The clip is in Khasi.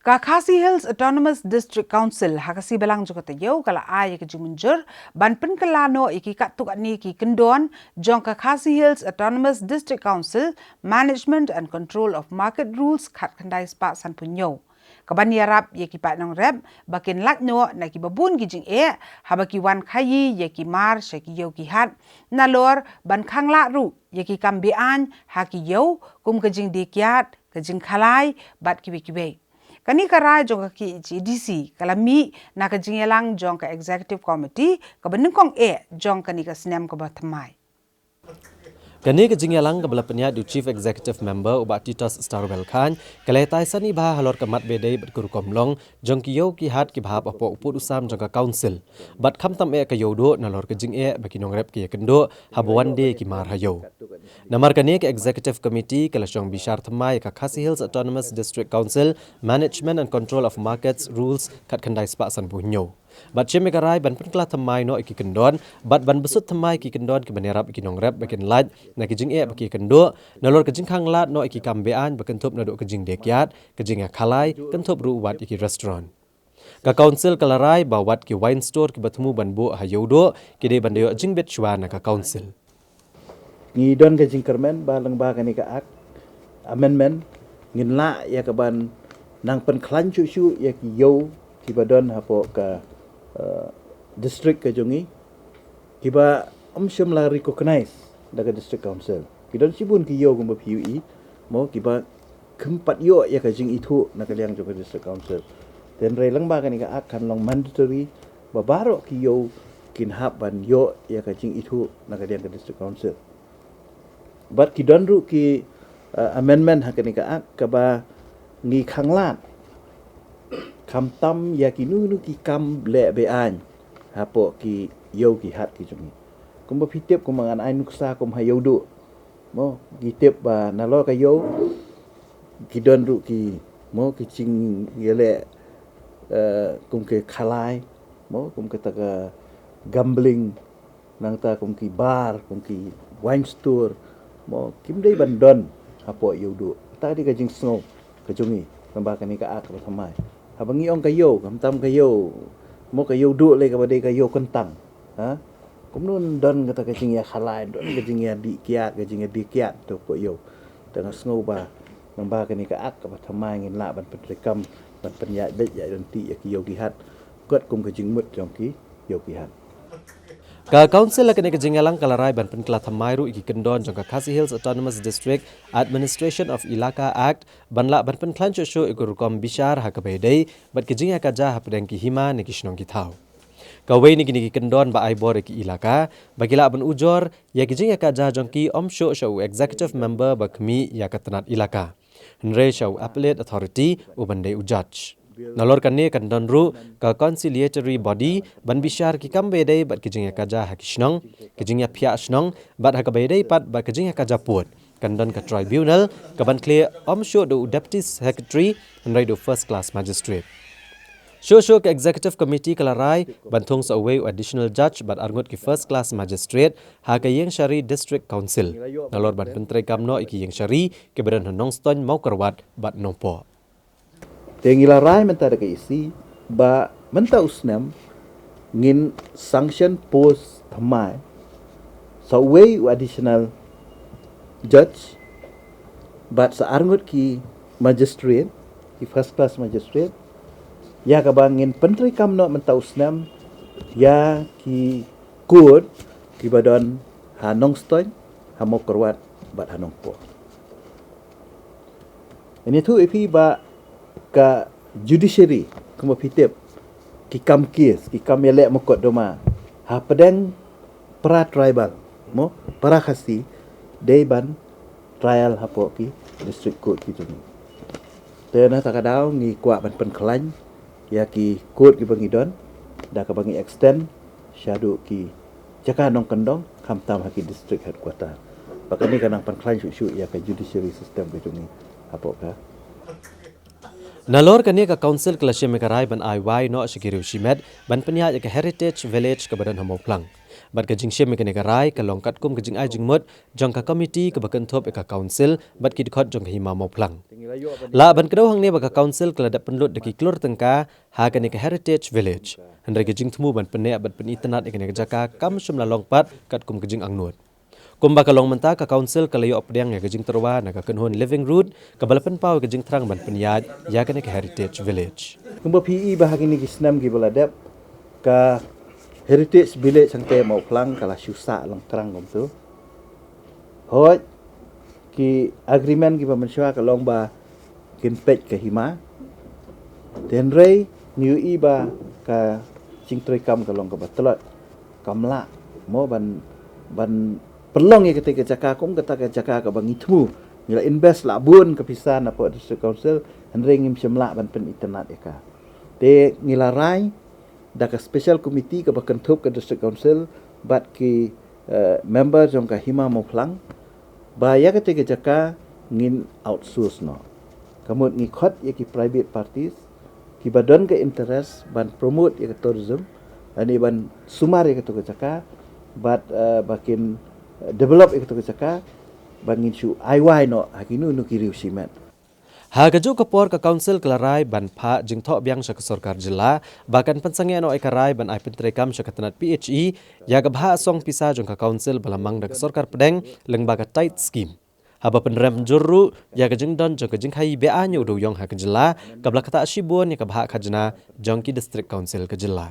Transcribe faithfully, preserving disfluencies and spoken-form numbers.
Ka Khasi Hills Autonomous District Council ha ka sngi Balang jong ka taïew ka la ai ïa ka jingmynjur ban pynkylla noh ïa ki katto katne ki kyndon jong ka Khasi Hills Autonomous District Council Management and Control of Market Rules khatkhyndai spah sanphew hynñiew, ka ban ïarap ïa ki paid nongrep ba kin lait noh na kiba bun ki jingeh haba ki wan khaïi ïa ki mar sha ki ïew ki hat, nalor ban khang lad ruh ïa ki kam be-aiñ ha ki ïew kum ka jingdie kiad, ka jingkhalai bad kiwei kiwei. Kane ka rai jong ka K H A D C ka la mih na ka jingïalang jong ka Executive Committee kaba nyngkong eh jong kane ka snem kaba thymmai. Kane ka jingïalang kaba la pynïaid da u Chief Executive Member u Bah Titos Starwell Chyne ka la ïatai sani bha halor ka mat ba ïadei bad ka rukom long jong ki ïew ki hat kiba hap hapoh u pud u sam jong ka Council. Bad khamtam eh ka ïew duh nalor ka jingeh ba ki nongrep ki ïakynduh haba wan die ki mar ha ïew. Namar kane ka Executive Committee ka la shong bishar thymmai ïa ka Khasi Hills Autonomous District Council Management and Control of Markets Rules khatkhyndai spah sanphew hynñiew. Bad shim ïa ka rai ban pynkylla thymmai noh ïa ki kyndon bad ban bsut thymmai ïa ki kyndon kiban ïarap ïa ki nongrep ba kin lait na ki jingeh ba ki ïakynduh, nalor ka jingkhang lad noh ïa ki kam be-aiñ ba kynthup naduh ka jingdie kiad, ka jingïakhalai, kynthup ruh wat ïa ki restaurant. Ka Council ka la rai ba wat ki wine store kiba thmu ban buh ha ïew duh ki dei ban da ïoh jingbit shuwa na ka Council. Ngi don ka jingkyrmen ba lyngba kane ka Act Amendment ngin lah ïa ka ban nang pynkhlaiñ shuh shuh ïa ki ïew kiba don hapoh ka, eh, district ka jong ngi, kiba ym shym la recognize da ka District Council. Ki don shibun ki ïew kumba phi ïohi, mo, kiba kim pat ïoh ïa ka jingithuh na ka liang jong ka District Council. Te hynrei lyngba kane ka Act kan long mandatory ba baroh ki ïew kin hap ban ïoh ïa ka jingithuh na ka liang ka District Council. Bad ki don ruh ki, eh, amendment ha kane ka Act kaba ngi khang lad khamtam ïa kino kino ki kam leh be-aiñ hapoh ki ïew ki hat ki jong ngi. Kumba phi tip, kumba ngan ai nuksa kum ha ïew duh, mo, ngi tip ba nalor ka ïew ki don ruh ki, mo, ki jingïaleh, eh, kum ki khalai, mo, kum kata ka gambling, nangta kum ki bar, kum ki wine store, mo, kim dei ban don hapoh ïew duh. Kata ka dei ka jingsngew ka jong ngi lyngba kane ka Act kaba thymmai. Haba ngi ong ka ïew, khamtam ka ïew, mo, ka ïew duh lei kaba dei ka ïew kyntang, ha? Kumno don kata ka jingïakhalai, don ka jingïadih kiad, ka jingïadih kiad to hapoh ïew. Te nga sngew ba lyngba kane ka Act kaba thymmai ngin lah ban pyntreikam, ban pynïaid beit ïaid ryntih ïa ki ïew ki hat katkum ka jingmut jong ki ïew ki hat. Ka Council ha kane ka jingïalang ka la rai ban pynkylla thymmai ruh ïa ki kyndon jong ka Khasi Hills Autonomous District Administration of Elaka Act ban lah ban pynkhlaiñ shuh shuh ïa ka rukom bishar ha kaba ïadei bad ki jingïakajia hapdeng ki hima ne ki shnong ki thaw. Kawei na kine ki kyndon ba ai bor ïa ki elaka ba ki lah ban ujor ïa ki jingïakajia jong ki ym shuh sha u Executive Member ba khmih ïa ka tnat elaka, hynrei sha u Appellate Authority uban dei u Judge. Nalor kane kan don ruh ka Conciliatory Body ban bishar ki kam ba ïadei bad ki jingïakajia ha ki shnong, ki jingïaphiah shnong bad ha kaba ïadei pat bad ki jingïakajia pud kan don ka Tribunal kaban khlieh ym shuh da u Deputy Secretary hynrei da u First Class Magistrate. Shuh shuh ka Executive Committee ka la rai ban thung sa uwei u Additional Judge bad arngut ki First Class Magistrate ha ka Ïingshari District Council, nalor ban pyntreikam noh ïa ki Ïingshari kiba don ha Nongstoiñ, Mawkyrwat bad Nongpoh. Te ngi la rai mynta da ka E C ba mynta u snem ngin sanction post thymmai sa uwei u Additional Judge bad sa arngut ki Magistrate, ki First Class Magistrate, ïa kaba ngin pyntreikam noh mynta u snem ïa ki court kiba don ha Nongstoiñ, ha Mawkyrwat bad ha Nongpoh. Ngi ïathuh ïa phi ba ka judiciary, kumba phi tip, ki kam case, ki kam ïaleh mukotduma hapdeng para tribal, mo, para Khasi, dei ban trial hapoh ki District Court ki jong ngi. Te na kata ka daw ngi kwah ban pynkhlaiñ ïa ki court kiba ngi don da kaba ngi extend shaduh ki jaka nongkyndong khamtam ha ki District Headquarter. Ba kane kan nang pynkhlaiñ shuh shuh ïa ka judiciary system ka jong ngi hapoh ka. Nalor kane ka Council ka la shim ïa ka rai ban ai wai noh sha ki riew shimet ban pynïaid ïa ka Heritage Village kaba don ha Mawphlang. Bad ka jingshim ïa kane ka rai ka long katkum ka jingai jingmut jong ka komiti kaba kynthup ïa ka council bad ki dkhot jong ka Hima Mawphlang. Lah ban kdew hangne ba ka council ka la dep pynlut da ki klur tyngka ha kane ka Heritage Village, hynrei ka jingthmu ban pynneh bad pynitynnad ïa kane ka jaka kam shym la long pat katkum ka jingangnud. Kumba ka long mynta, ka council ka la ïoh pdiang ïa ka jingtyrwa na ka kynhun Living Root kaba la pynpaw ïa ka jingthrang ban pynïaid ïa kane ka Heritage Village. Kumba phi i ba ha kine ki snem kiba la dep, ka Heritage Village hangtei Mawphlang ka la shu sah long thrang kumtu. Hooid, ki agreement kiba mynshuwa ka long ba kin peit ka hima. Te hynrei ngi ïohi ba ka jingtrei kam ka long kaba tlot, kam lah mo ban, ban pynlong ïa kata ka jaka kum kata ka jaka kaba ngi thmu. Ngi la invest lah bun ka pisa na pdeng District Council, hynrei ngim shym lah ban pynitynnad ïa ka. Te ngi la rai da ka special committee kaba kynthup ka District Council bad ki, eh, member jong ka Hima Mawphlang, ba ïa kata ka jaka ngin outsource noh. Ka mut ngi khot ïa ki private parties kiba don ka interest ban promote ïa ka tourism, lane ban sumar ïa kata ka jaka, bad, eh, ba kin, eh, develop ïa kata ka jaka, ba ngin shu ai wai noh ha kino kino ki riew shimet. Ha kajuh ka por, ka council ka la rai ban phah jingthoh biang sha ka sorkar jylla ba kan pynsangeh noh ïa ka rai ban ai pyntreikam sha ka tnat P H E ïa ka bhah song pisa jong ka council ba la mang da ka sorkar pdeng lyngba ka tithe scheme. Haba pynrem jur ruh ïa ka jingdon jong ka jingkhaii be-aiñ u dewïong ha ka jylla, kaba la ktah shibun ïa ka bhah khajna jong ki District Council ka jylla.